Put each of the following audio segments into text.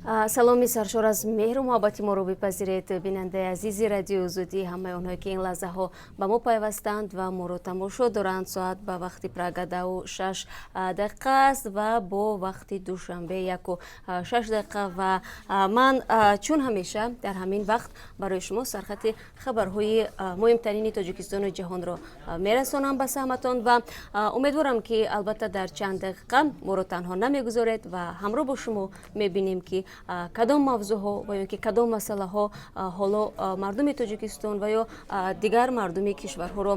Саломи саршор аз меҳру муҳаббати моро бипазиред, бинандаи азизи Радиои Озодӣ, ҳамаи онҳое, ки ин лаҳзаҳо ба мо пайвастанд ва моро тамошо доранд. Соат ба вақти Прага 10:06 аст ва бо вақти Душанбе 1:06 ва ман, чун ҳамеша дар ҳамин вақт, барои шумо сархати хабарҳои муҳимтарини Тоҷикистону ҷаҳонро мерасонам ба саҳматон ва умедворам, ки албатта дар чанд дақиқа моро танҳо намегузоред ва ҳамроҳ бо шумо мебинем, ки кадом мавзӯъҳо ва ё ки кадом масъалаҳо ҳоло мардуми Тоҷикистон ва ё дигар мардуми кишварҳоро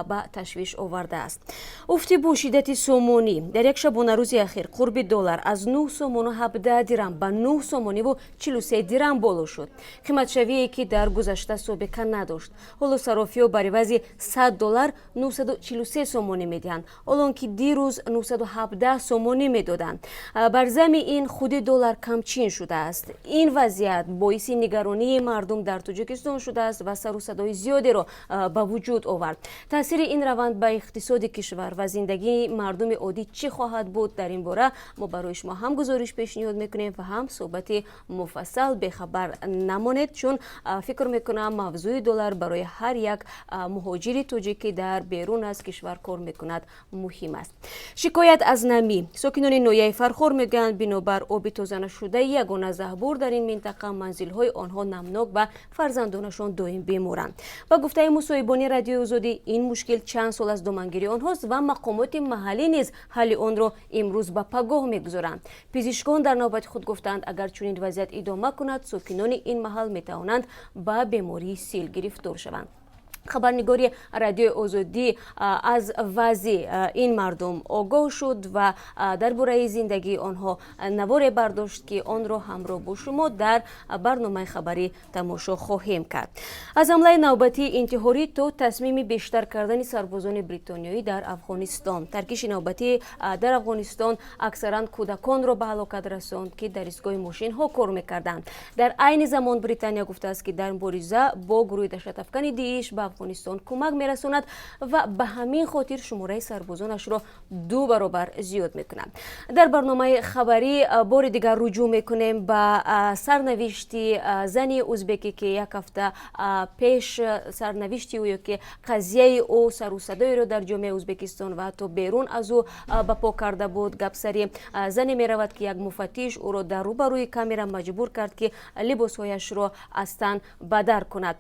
ба ташвиш овардааст. Уфти бо шиддати сомонӣ. Дар як шабонарӯзи ахир қурби доллар аз 9 сомону 17 дирам ба 9 сомониву 43 дирам боло шуд, қиматшавие, ки дар гузашта собиқа надошт. Ҳоло саррофиҳо бар ивази 100 доллар 943 сомонӣ медиҳанд, ҳолон ки дирӯз 917 сомонӣ медоданд. Бар зами ин худи доллар камчин шудааст. Ин вазъият боиси нигаронии мардум дар Тоҷикистон шудааст ва сару садои зиёдеро ба вуҷуд овард. Таъсири ин раванд ба иқтисоди кишвар ва зиндагии мардуми оддӣ чӣ хоҳад буд? Дар ин бора мо барои шумо ҳам гузориш пешниҳод мекунем ва ҳам суҳбати муфассал. Бехабар намонед, чун фикр мекунам, мавзӯи доллар барои ҳар як муҳоҷири тоҷик, ки дар берун аз кишвар кор мекунад, муҳим аст. Шикоят аз намӣ. Сокинони ноҳияи Фархор мегӯянд, бинобар оби тоза нашудаи ягона заҳбур дар ин минтақа, манзилҳои онҳо намнок ва фарзандонашон доим беморанд. Ба гуфтаи мусоҳибони Радиои Озодӣ, ин мушкил чанд сол аз домангири онҳост ва мақомоти маҳаллӣ низ ҳалли онро имрӯз ба пагоҳ мегузоранд. Пизишкон дар навбати худ гуфтанд, агар чунин вазъият идома кунад, сокинони ин маҳал метавонанд ба бемории сил гирифтор шаванд. Хабарнигори Радиои Озодӣ аз вазъи ин мардум огоҳ шуд ва дар бораи зиндагии онҳо наворе бардошт, ки онро ҳамроҳ бо шумо дар барномаи хабарӣ тамошо хоҳем кард. Аз ҳамлаи навбатии интиҳорӣ то тасмими бештар кардани сарбозони бритониёӣ дар Афғонистон. Таркиши навбатӣ дар Афғонистон аксаран кӯдаконро ба ҳалокат расонд, ки дар истгоҳи мошинҳо кор мекарданд. Дар айни замон Британия гуфтааст, ки дар мубориза бо гурӯҳи даҳшатафкани ДИИШ ба Афғонистон кӯмак мерасонад ва ба ҳамин хотир шумораи сарбозонашро ду баробар зиёд мекунад. Дар барномаи хабарӣ бори дигар руҷӯъ мекунем ба сарнавишти зани узбекӣ, ки як ҳафта пеш сарнавишти ӯ ё ки қазияи ӯ сару садоеро дар ҷомеаи Узбекистон ва ҳатто берун аз ӯ ба по карда буд. Гап сари зане меравад, ки як муфаттиш ӯро дар рӯбарӯи камера маҷбур кард, ки либосҳояшро аз тан бадар кунад.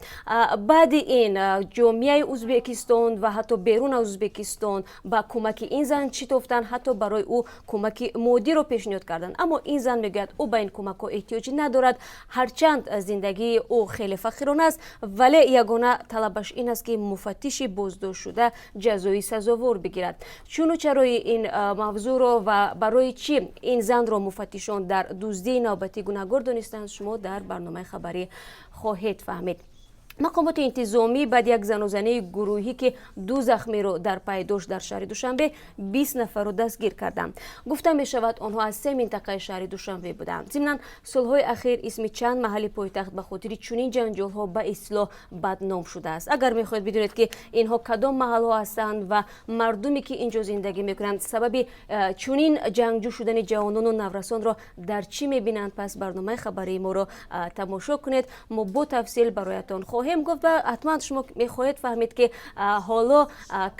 Баъди ин ҷомеаи Узбекистон ва ҳатто берун аз Узбекистон ба кӯмаки ин зан шитофтанд, ҳатто барои ӯ кӯмаки моддиро пешниҳод карданд. Аммо ин зан мегӯяд, ӯ ба ин кӯмакҳо эҳтиёҷ надорад. Ҳарчанд зиндагии ӯ хеле фақирона аст, вале ягона талабаш ин аст, ки муфаттиши боздоштшуда ҷазои сазовор бигирад. Чуну чарои ин мавзӯъро ва барои чӣ ин занро муфаттишон дар дуздии навбатӣ гунаҳгор донистанд, шумо дар барномаи хабарӣ хоҳед фаҳмид. Мақомоти интизомӣ баъд як занозании гурӯҳӣ, ки ду захмиро дар пай дошт, дар шаҳри Душанбе 20 нафарро дастгир карданд. Гуфта мешавад, онҳо аз се минтақаи шаҳри Душанбе буданд. Зимнан, солҳои ахир исми чанд маҳалли пойтахт ба хотири чунин ҷанҷолҳо ба истилоҳ бадном шудааст. Агар мехоҳед бидонед, ки инҳо кадом маҳалҳо ҳастанд ва мардуме, ки ин ҷо зиндагӣ мекунанд, сабаби чунин ҷангҷӯ шудани ҷавонону наврасонро дар чӣ мебинанд, пас барномаи хабарии моро тамошо кунед. Мо бо тафсил бароятон хоҳем гуфт ва ҳатман шумо мехоҳед фаҳмед, ки ҳоло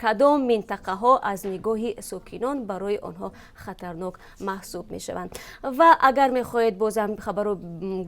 кадом минтақаҳо аз нигоҳи сокинон барои онҳо хатарнок маҳсуб мешаванд. Ва агар мехоҳед бозам хабару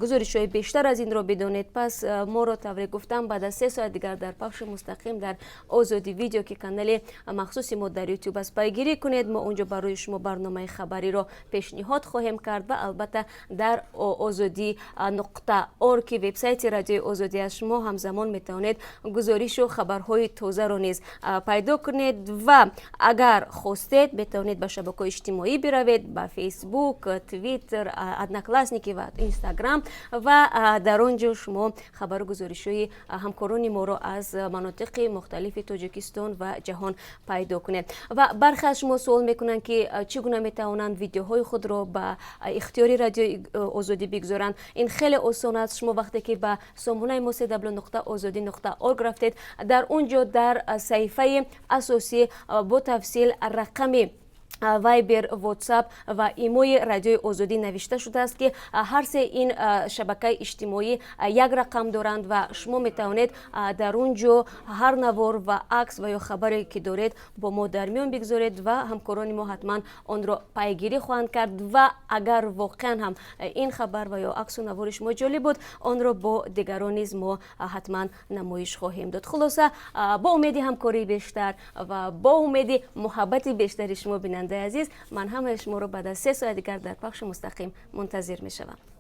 гузоришҳои бештар аз инро бидонед, пас моро, тавре гуфтам, баъд аз 3 соат дигар дар пахши мустақим дар Озодӣ Видео, ки канали махсуси мо дар Ютуб аст, пайгирӣ кунед. Мо унҷо барои шумо барномаи хабариро пешниҳод хоҳем кард ва албатта дар озодӣ.орг, ки вебсайти Радиои Озодӣ аст, шумо ҳамзамон метавонед гузоришу хабарҳои тозаро низ пайдо кунед. Ва агар хостед, метавонед ба шабакаҳои иҷтимоӣ биравед, ба Фейсбук, Твиттер, Одноклассники ва Инстаграм, ва дар он ҷо шумо хабару гузоришҳои ҳамкорони моро аз манотиқи мухталифи Тоҷикистон ва ҷаҳон пайдо кунед. Ва бархе аз шумо суол мекунанд, ки чӣ гуна метавонанд видеоҳои худро ба ихтиёри Радиои Озодӣ бигузоранд. Ин хеле осон аст. Шумо вақте ки ба сомонаи мо www.озодӣ.org рафтед, дар он ҷо дар саҳифаи асосӣ бо тафсил рақами Вайбер, Ватсап ва Имои Радиои Озодӣ навишта шудааст, ки ҳар се ин шабакаи иҷтимоӣ як рақам доранд ва шумо метавонед дар он ҷо ҳар навор ва акс ва ё хабаре ки доред, бо мо дар миён бигзоред ва ҳамкорони мо ҳатман онро пайгирӣ хоҳанд кард ва агар воқеан ҳам ин хабар ва ё аксу навори шумо ҷолиб буд, онро бо дигарон низ мо ҳатман намоиш хоҳем дод. Хулоса, бо умеди ҳамкории бештар ва бо умеди муҳаббати бештари шумо, бинандаи азиз, ман ҳамаи шуморо баъд аз 3 соат дигар дар пахши мустақим мунтазир мешавам.